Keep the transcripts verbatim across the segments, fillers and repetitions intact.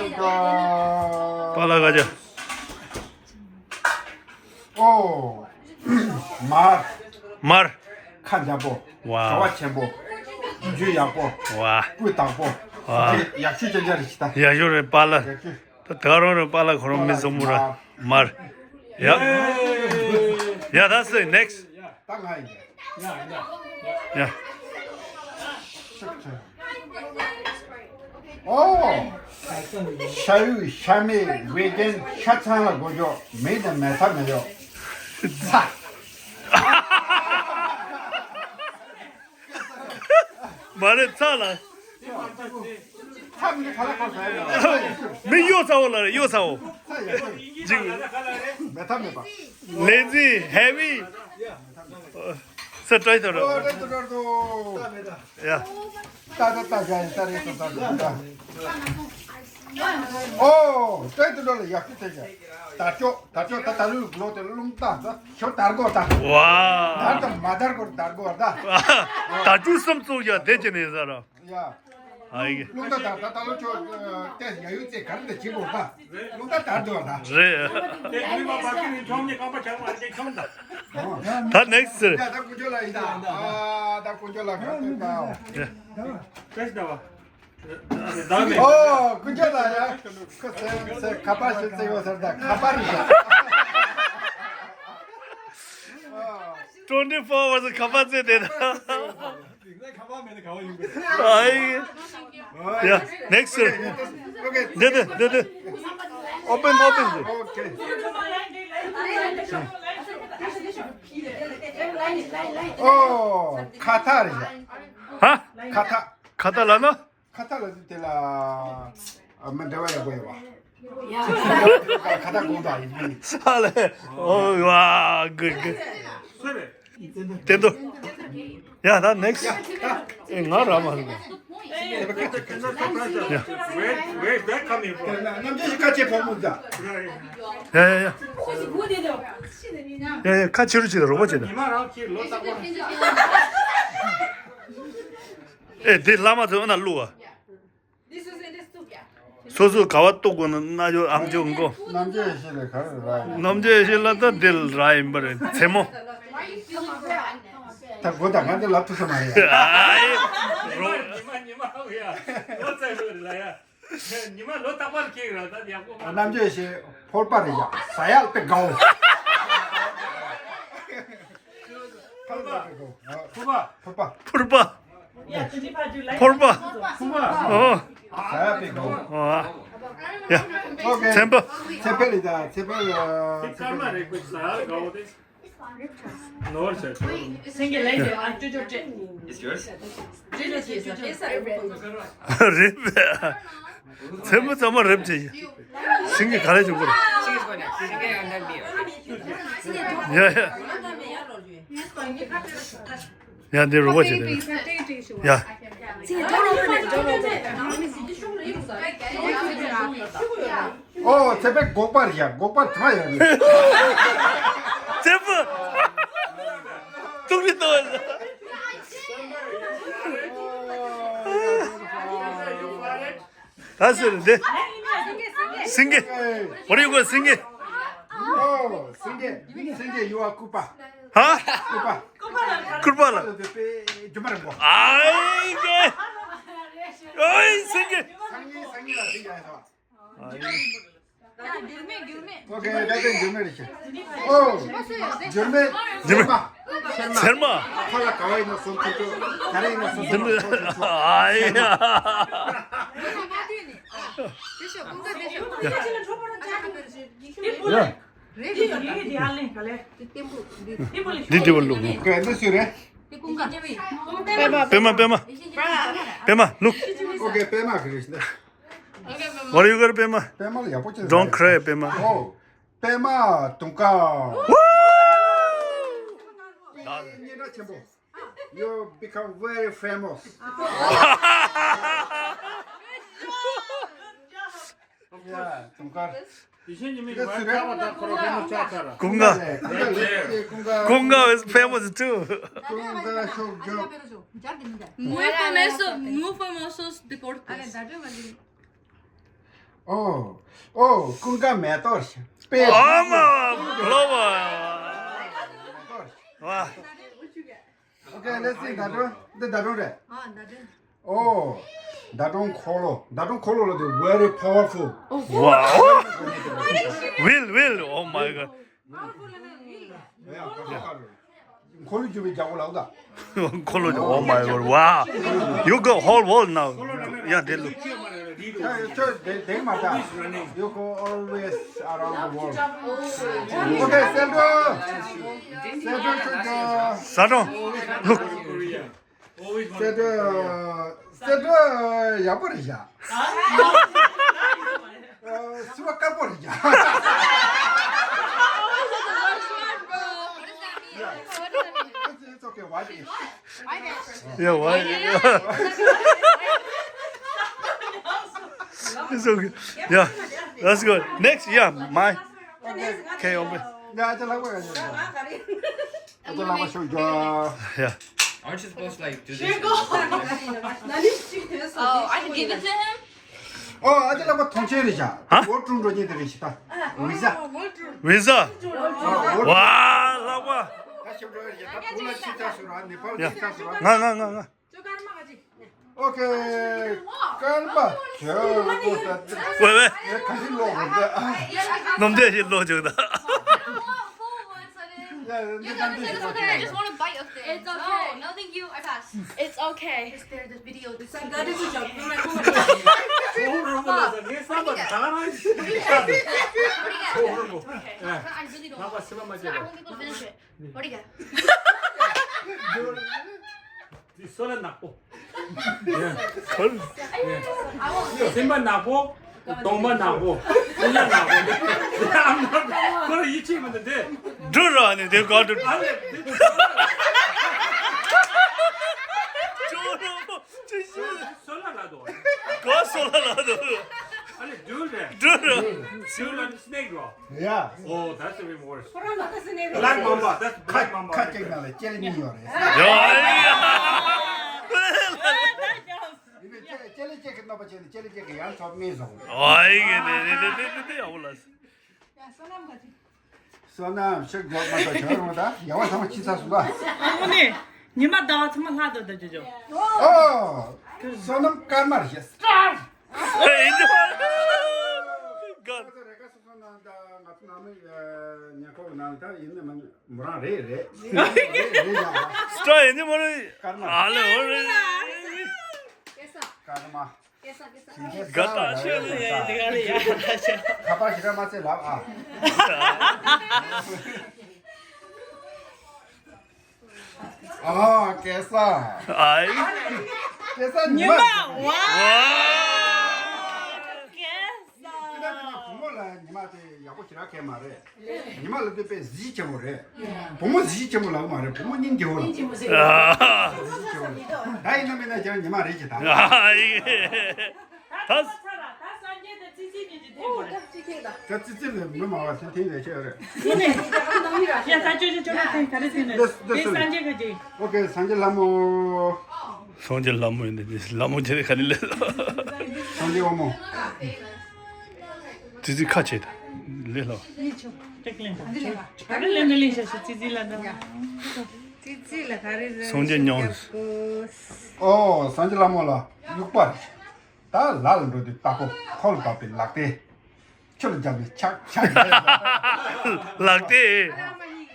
པཱ་ལགས་ཀྱི། ཨོ། མར། མར། ཁ་འཇམ་པོ། ཝའོ། བྱ་བ་ཆེན་པོ། རྒྱུ་ཡག་པོ། ཝའོ། སྤུས་དག་པོ། ཝའོ། ཡག་ཤོས་ཅན་ཅན་རེད་ཤི་ད། ཡག་ཤོས་རེད་པཱ་ལགས། ཡག་ཤོས། ད་ད་རུང་རེད་པཱ་ལགས་ཁོ་རང་མི་བཟང་མོ་ར། མར། ཡ། ཡ་ད་སེ་ནེགསི། ད་ང་ཡིན། ཡ། ཨོ། ཤ་ཡུ་ཤ་མེད་ཝེ་གན་ཤ་ཚང་ལ་གོ་ཅོག་མེད་དང་མེད་ཐབས་མེད་ཡོད། ཚ། མ་རེད་ཚ་ལ། ཚ་མི་ག་ལ་གོ་ས་ཡོད། མི་གཡོ་ཚ་བོ་ལ་རེད་གཡོ་ཚ་བོ། ཚ་ཡོད། ཅིག་མེད་ཐབས་མེད་པ། ལེ་ཛི་ཧེ་ཝི། སེ་ཏྲའི་ཐོ་རོ། ཨོ་ཏྲའི་ཐོ་རོ། ཡ། ཏ་ཏ་ཏ་ཞ་ཡི་ཏ་རེ་ཏ་ཏ་ཏ། ཨོ་ཏྲའི་ཐོ་རོ་ལ་ཡག་ཤོས་ཐེ་ཞ། དར་ལྕོག་དར་ལྕོག་ད་ད་ལུ་ལོ་དེ་རླུང་རྟ་ད་ཞོ་དར་གོ་ད། ཝ། དར་དང་མ་དར་གོ་དར་གོ་ད། དར་ལྕོག་གསུམ་བཙུགས་ཡ་དེ་ཅི་ནས་ཟ་ར། ཡ། ཨ་ཡི། རླུང་རྟ་དར་ད་ད་ལོ་ཆོ་ཏེ་ཡ་ཡུ་ཙེ་གར་འདི་བྱེད་དགོས་ད། རླུང་རྟ་དར་འདུག་ད། རེད། དེ་མི་མ་བར་གི་ནི་ཁྱོང་ནི་རྐང་པ་ཆག་མ་རེད་ཁྱོང་ད། ད་ནེགསི་ཟེར། ཡ་ད་ཀུན་སྤྱོད་ལ་ཡིན་ད། ཨ་ད་ཀུན་སྤྱོད་ལ་ག་ཚོད་ད། ཡ། བཀྲ་ཤིས་ད་བ། ད་མེད། ཨོ་ཀུན་སྤྱོད་ལ་ཡ། ཁོ་ཚེ་ཚེ་ཁ་པར་ཞིག་བརྩེ་ཡོད་ཟེར་ད་ཁ་པར་རེད་ད། Twenty four hours ཁ་པར་བརྩེ་དེ་ད། ཁ་པར་མེད་ན་ག་བ་ཡོང་གི། ཨའི། ཡ། ནེགསི་ཟེར། འདི་འདི་འདི་འདི། ཨོ་པེན་ཨོ་པེན་ཟེར། ཨོ་ཁེ། ཨོ་ཁ་ཐག་རེད་ཡ། ཧ། ཁ་ཐག་ཁ་ཐག་ལ་ན། ཁ་ཐག་ལ་དེ་ལ་མི་འདྲ་བ་ཡག་པོ་ཡོད་པ། ཁ་ཐག་གོང་དུ་ཡིན། ཨ་ལེ། ཨོ་ཝ་གུད་གུད། སྟེན་ཏོ། ཡ་ད་ནེགསི། ཨེ་ང་ར་མ་རེད། Where, where is that coming from? རྣམ་རྒྱལ་ཞིག་ཁ་ཆེ་ཕོ་མོ་ད། ཡ་ཡ་ཡ། ཡ་ཡ་ཁ་ཆེ་རུ་ཆེ་ད་རོགས་པ་བྱེད་ད། ཉི་མ་རང་གི་ལོ་རྟག་པར། ཨེ་དེ་བླ་མ་ཚོ་ཨ་ན་བླུག་ཨ། སོ་སོ་ག་བ་གཏུག་དགོས་ན་རྣ་ཅོ་ཨམ་ཅོ་མགོ། རྣམ་དཔྱོད་ཡེ་ཤེས་ལ་ག་རེ་རག་ཡིན། རྣམ་དཔྱོད་ཡེ་ཤེས་ལ་ད་འདི་ལ་རག་ཡིན་པ་རེད་མཚན་མོ། ད་མགོ་ད་ང་འདི་ལབ་ཐུབ་ས་མ་རེད། ཨའི། རོ། ཉི་མ་ཉི་མ་ཧ་གོ་ཡ། ལོ་ཙཱ་ལོ་རེད་ལ་ཡ། ཉི་མ་ལོ་རྟག་པར་ཁེག་ར་ད་ཡག་པོ་མ། རྣམ་དཔྱོད་ཡེ་ཤེས་ཕོར་པ་རེད་ཡ། ཟ་ཡག་དཔེ་དགའ་བོ། ཕོར་པ། ཕོར་པ། ཕོར་པ། ཕོར་པ། ཕོར་པ། ཕོར་པ། ཕོར་པ། ཕོར་པ། ཕོར་པ། ཕོར་པ། ཨོ། ཟ་ཡག་དཔེ་དགའ་བོ། ཨོ། ཡ། ཨོ་ཁེ། ཚན་པ། ཚན་པ་ལི་ད་ཚན་པ་ལི། ཚན་པ་ལི། ནོར་ཟེར། སེང་གེ་ལེན་དེ་ཨ་ཅོ་ཅོ་སྤྲད། It's yours? ཅོ་ཅོ་ཅོ་ཅོ་ཅོ། རེད་པས། ཚན་པ་ཚང་མ་རེད་ཅེས། སེང་གེ་ག་རེ་བྱུང་གི་རེད། She is gonna. She is gonna be. ཡ་ཡ། ཡ་འདི་རོགས་པ་བྱེད་དེ། ཡ། ཨོ་ཚེ་པའི་སྒོག་པ་རེད་ཡ། སྒོག་པ་དེ་མ་ཡོད་རེད། ཚེ་པོ། ཏུག་རི་ཏོ། ད་ཟེར་འདི། སེང་གེ། What do you call སེང་གེ། ཨོ་སེང་གེ། སེང་གེ་you are ཀུ་པ། ཧ། ཀུ་པ། ཀུར་པ་ལ། ཨའི་གེ། ཨའི་སེང་གེ། སང་ཉིན་སང་ཉིན་ལ་སེང་གེ་ཡ་ཐོག་ཨོ་ཁེ། ད་དེ་འགྱུར་མེད་རེད་ཤག་ཨོ། འགྱུར་མེད། འགྱུར་མེད། ཚེར་མ། ཚེར་མ། ཁ་ལ་ག་བ་ཡིན་ན་སོང་ཚུལ་དུ་ག་རེ་ཡིན་ན་སོང་ཚུལ་དུ། ཨ་ཡ། ཡ། འདི་འདི་བ་བླུག་ཨོ་ཁེ། འདི་སུ་རེད། པད་མ། པད་མ། པད་མ། པད་མ་བླུག་ཨོ་ཁེ། པད་མ་གི་རེད་ཤག What you got, པད་མ། པད་མ་ལ་ཡག་པོ་བྱས། Don't cry, པད་མ། ཨོ། པད་མ་དུང་དཀར། སྙན་གྲགས་ཆེན་པོ། You become very famous. ཡ་དུང་དཀར། དེ་བཞིན་ཉི་མའི་བར་ཁ་བ་དང་ཁོ་ར་ཁོ་མོ་ཆགས་ཚར། ཀུན་དགའ། ཀུན་དགའ། ཀུན་དགའ། Quién es famoso tú? ཀུན་དགའ་ཤོག་ཇོ། Muy famoso, muy famosos deportes. ཨོ། ཨོ། ཀུན་དགའ་མེ་ཏོག་ཤ། པེ། ཨ་མ། གློ་བ། མེ་ཏོག་ཤ། ཝ། Okay, let's see. ཟླ་སྒྲོན། འདི་ཟླ་སྒྲོན་རེད། ཨ། ཟླ་སྒྲོན། ཨོ། ཟླ་སྒྲོན་འཁོར་ལོ། ཟླ་སྒྲོན་འཁོར་ལོ་ལ་དེ་very powerful. Wow. Will, will. Oh my god. འཁོར་ལོ་རྒྱུ་བའི་རྒྱ་གོ་ལ་འུ་ད། འཁོར་ལོ། Oh my god. Wow. You go whole world now. Yeah, they look. ཁྱོད་དེ་དེང་མ་ད། You go always around the world. Okay, ཟླ་སྒྲོན། ཟླ་སྒྲོན་ཟླ་སྒྲོན། ཟླ་སྒྲོན། Look. ཟླ་སྒྲོན། ཟླ་སྒྲོན་ཡག་པོ་རེད་ཤག་ཨ། སུ་བ་དཀར་པོ་རེད་ཤག It's, it's okay. Why? Yeah, why? It's okay. Yeah, that's good. Next, yeah, my. Okay, okay. Yeah, I just like what I just. I just like what you do. Yeah. Aren't you supposed to, like, do this? Oh, I can give it to him? ཨོ། ཨ་ཅེ་ལགས་པ། ཐོངས་མཆན་རེད་ཤག་ཧ། ཝོ་ཊི་རུམ་འགྲོ་མཁན་དེ་རེད་ཤག་ད་ཝི་ཟ། ཝི་ཟ། ཝོ་ཝ། ལགས་པ། ད་ཞབས་བྲོ་ཡོད་ཤག་ད་བུ་ལ་ཕྱི་ཚ་ཟུར་ཨ། ནེ་པཱལ་ཕྱི་ཚ་ཟུར་ཨ། ང་ང་ང་ང་། ཨོ་ཁེ། སྐར་མ་ཇོ་ལོ་ད། ཝེ་ཝེ། ཨེ་ཁ་ཤི་ལོག་གོ་ད། ནམ་དེ་ཞིག་ལོག་ཅོག་ད། Yeah, you can say it's okay. I just want a bite of things. It's okay. No, no, thank you. I pass. It's okay. It's there, the video. This is the video. What do you get? What do you get? Okay. I really don't want. I want people to finish it. What do you get? འདི་སོལ་ནག་པོ། སོལ། སེམས་པ་ནག་པོ། གདོང་པ་ནག་པོ། སྐུ་ལ་ནག་པོ། ཁོ་ལ་ཡིད་ཆེས་མི་འདུག་དེ། འགྲོ་ར་ནི་དེ་ག་འགྲོ། ཨ་ལེ། ཅོ་རོ་ཅི་ཞིག་སོལ་ལ་ལ་དོ། ག་སོལ་ལ་ལ་དོ། ཨ་ལེ། འགྲོ་རེད། འགྲོ་ར། སོལ་ལ་སི་ནེག་རོ། Yeah. Oh, that's even worse. Black mamba. That's black mamba. ཁ་ཅིག་ནང་ལ་ལྕེ་ལེ་གཉིས་ཡོད་རེད། ཡོད་རེད། ཡིན་ནའི་ལྕེ་ལེ་ལྕེ་གི་གནོད་པ་བྱས་ནས་ལྕེ་ལེ་ལྕེ་གི་ཡང་ཚོགས་མེད་བཟོ་རེད། ཨོ་ཡིན་ནའི་ནའི་ནའི་ནའི་ནའི་ཨོ་ལ། བསོད་ནམས་ཤིག་འཇོག་མ་ཐག་བྱ་རུང་ད་ཡ་བ་ཚང་མ་ཁྱི་ཚ་སུ་ལ། ཨ་ནི་ཉི་མ་ཟླ་བ་ཚང་མ་ལྷག་ཏུ་ད་ཅོ་ཅོ། ཨོ། བསོད་ནམས་སྐར་མ་རེད་ཤག་སི་ཊར། ཨེ་འདི་བ། ག་ང་ཚོ་རེ་ཁ་སོ་སོ་ནང་ད་ང་ཚོ་ནང་མི་ཉེ་འཁོར་ནང་ད་ཡིན་ནི་མ་མོ་རང་རེད་རེད། རེད་རེད་ཡ། སི་ཊར་ཡིན་ནི་མ་རེད། སྐར་མ། ཨ་ལེ་ཨོ་རེད། སྐར་མ། ག་ད་ཆོས་ལ་ཡ་དེ་ག་ལ་ཡ་ད་ཆ། ཁ་པར་ཞེ་དྲག་མ་བྱེད་ལབ་ཨ། ཨ། སྐལ་བཟང་། ཨའི། སྐལ་བཟང་ཉི་མ། ཉི་མ། ཝ། སྐལ་བཟང་། དེ་ན་དེ་ན་བུ་མོ་ལ་ཉི་མ་དེ་ཡག་པོ་ཞེ་དྲག་གས་མ་རེད། ཉི་མ་ལ་དེ་དཔེ་གཟི་ཆེན་པོ་རེད། བུ་མོ་གཟི་ཆེན་པོ་ལབ་མ་རེད། བུ་མོ་སྙིང་རྗེ་བོ་ལབ། སྙིང་རྗེ་བོ་ཟེར། ཨ། གཟི་ཆེན་པོ་རེད། ད་ཡིན་ན་མིན་ན་ཁྱེད་རང་ཉི་མ་རེད་ཀྱི་ད། ཨ། ད་ད་ད་སངས་རྒྱས་དང་ཙི་ཙི་གཉིས་ཀྱི་ཐེངས་པ་རེད། ད་ཙི་ཙི་ལ་མི་མང་བ་ཐེངས་ཐེངས་ལས་ཆེ་རེད། ཡིན་ནས། ཡ་ད་ཅོ་ཅོ་ཅོ་ལ་ཐེངས་ག་རེ་ཐེངས་ནས། འདི་འདི་སངས་རྒྱས་ག་ཅིག་ཨོ་ཁེ། སངས་རྒྱས་ལྷ་མོ། སངས་རྒྱས་ལྷ་མོ་ཡིན་ནས་ལྷ་མོ་ཆེ་ག་ནས་ལས། སངས་རྒྱས་དབང་མོ། ཙི་ཙི་ཁ་ཆེ་ད་ལས་ལ། ད་ག་ལེན་ལེན་ཤ་ཤ་ཙི་ཙི་ལ་ད། ཙི་ཙི་ལ་ག་རེ་རེད། སངས་རྒྱས་མྱོང་། ཨོ་སངས་རྒྱས་ལྷ་མོ་ལ་དབྱུག་པ་རེད། ད་ལ་ལ་འགྲོ་དུས་ལྟ་ཕོ་ཁོ་ལ་བབས་པའི་ལག་རྟེན། ཁྱོད་ལ་རྒྱབ་ནས་ཆག་ཆག་ལག་རྟེན།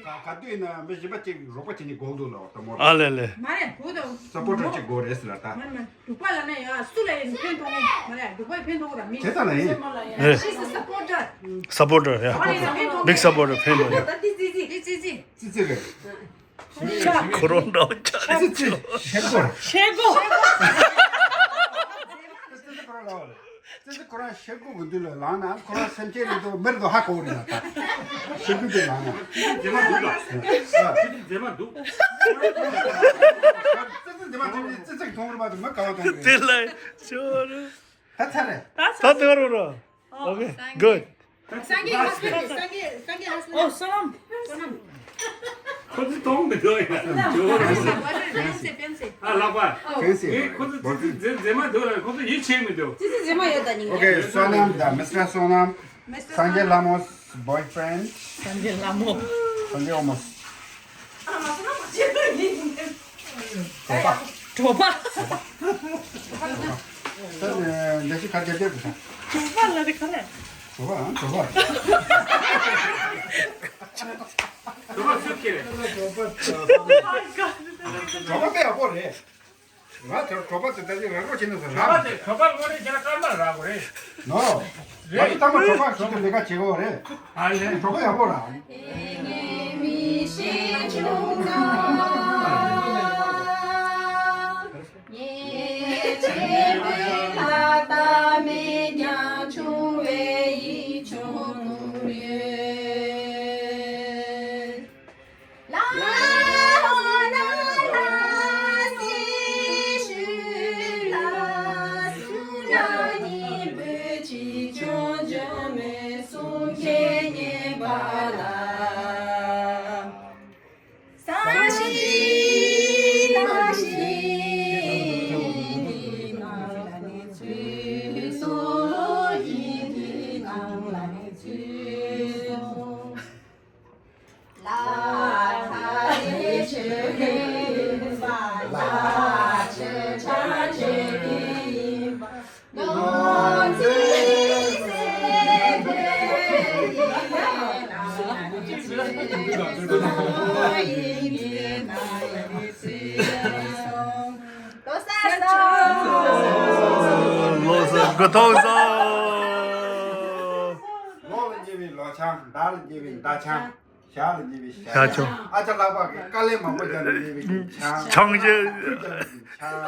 ག་ག་དུས་ན་མི་གཞན་པ་ཅིག་རོགས་པ་བྱེད་ནས་དགོས་འདུག་ལ་ཏོ་མོ། ཨ་ལེ་ལེ། མ་རེད་གོ་དང་། སབ་པོར་ཊར་ཅིག་དགོས་རེད་ཟེར་ལ་ད། མ་རེད་མ་རེད། འབྲུག་པ་ལ་ན་ཡ་སུ་ལ་ཡིན་ཕན་ཐོགས་ངེས་མ་རེད། འབྲུག་པ་ཕན་ཐོགས་ར་མི་དེ་ལྟ་ན་ཡིན། She's a supporter. Supporter, yeah. Big supporter, ཕན་ཐོགས་ཡ། ད་ཙི་ཙི་ཙི་ཙི་ཙི་ཙི་རེད། ཁོ་རང་འདྲ་བོ་ཅག་ཙི་ཙི་ཤེལ་སྒོ། ཤེལ་སྒོ། ཙི་ཙི་ཁོ་རང་ལ་ཙི་ཙི་ཁོ་རང་ཤེལ་སྒོ་གི་མདུན་ལ་ལངས་ན་ཁོ་རང་སེམས་ཅན་ལ་འདུག་མི་རེད་འདུག་ཧ་གོ་རེད་ན་ད། ཤེལ་སྒོ་དེ་ལངས་ན། མཛེས་མ་འདུག་ལ། ཙི་ཙི་མཛེས་མ་འདུག་ཙི་ཙི་མཛེས་མ་འདུག་ཙི་ཙི་མཐོང་རེད་མ་གཏོགས་མི་ག་བ་མཐོང་གི་རེད། དེ་ལ་ཅོ་རུ། ད་ཚར་རེད། ད་ཚར་རེད། Okay, good. སངས་རྒྱས་ཧ་སི་པེ་ཌལ། སངས་རྒྱས་སངས་རྒྱས་ཧ་སི་པེ་ཌལ། ཨོ་བསོད་ནམས། བསོད་ནམས། ཁོ་ཚོ་མཐོང་མི་འདུག་ཡ། ཇོ་བོ་རེད། ཨ་ལགས་པ། ཕན་སེ། ངས་ཁོ་ཚོ་ཙི་ཙི་མཛེས་མཛེས་མ་འདུག་ལ། ཁོ་ཚོ་ཡིད་ཆེས་མི་འདུག་ཙི་ཙི་མཛེས་མ་ཡོད་ད་ཉིན། Okay, Sonam, the Mister Sonam. Mister Sanjay Sonam. Lamo's boyfriend. Sanjay Lamo. Sanjay Lamo. གྲོགས་པ། གྲོགས་པ། ད་ནི་འདི་ཞིག་ག་རེ་རྒྱབ་རྒྱབ་དུ་ས། གྲོགས་པ་ལ་རེ་ག་རེ། གྲོགས་པ་ཨང་གྲོགས་པ། གྲོགས་པ་སུ་ཁྱེར། Oh my God. གྲོགས་པ་དཔེ་ཡག་པོ་རེད། ང་དེར་གྲོགས་པ་དེ་ད་ཅི་རང་རོགས་བྱེད་ན་ཟེར་ར། གྲོགས་པ་དེ་གྲོགས་པ་ངོ་རེ་བྱས་ན་སྐར་མ་རག་གོ་རེད། ནོ། ང་ཚོ་ཚང་མ་གྲོགས་པ་ཞིག་ཏུ་ལས་ཀ་བྱེད་དགོས་རེད། ཨ་ལས། གྲོགས་པ་ཡག་པོ་ར། ལོ་གསར་དགུ་ཐོག་སོང་། ལོ་ལ་འགྱུར་བའི་ལོ་ཆང་། ཟླ་ལ་འགྱུར་བའི་ཟླ་ཆང་། ཞག་ལ་འགྱུར་བའི་ཞག་ཆང་། ཞག་ཆང་། ཨ་ཅག་ལག་པ་གི་དཀའ་ལས་མང་པོ་རྒྱབ་ནས་ལས་པའི་ཆང་། ཆང་བཞིན། ཆང་།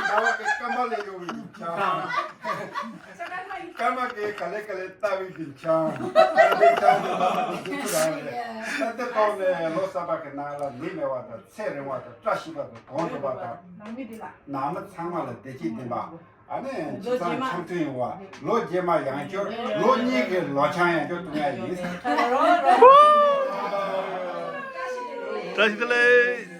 ཟླ་བ་གི་སྐར་མ་ལས་ཡོང་བའི་ཆང་། སྐར་མ་གི་ག་ལེ་ག་ལེ་ལྟ་བའི་གི་ཆང་། ཨ་དེ་ཆང་དེ་ལག་པ་གི་ཆུ་ཚོད་རང་རེད། ད་དེ་ཐོག་ནས་ལོ་གསར་པ་གི་ནང་ལ་ནད་མེད་པ་དང་ཚེ་རིང་བ་དང་བཀྲ་ཤིས་པ་དང་གོང་དུ་པ་དང་། ནང་མི་འདི་ལ། ནང་མི་ཚང་མ་ལ་བདེ་སྐྱིད་ལྡན་པ། ཨ་ནི་ཁྱིམ་ཚང་འཆམ་མཐུན་ཡོང་བ། ལོ་རྗེས་མ་ཡང་བསྐྱར་ལོ་གཉིས་ཀྱི་ལོ་ཆང་ཡང་བསྐྱར་བཏུང་ཡ་ཡིན། བཀྲ་ཤིས་བདེ་ལེགས།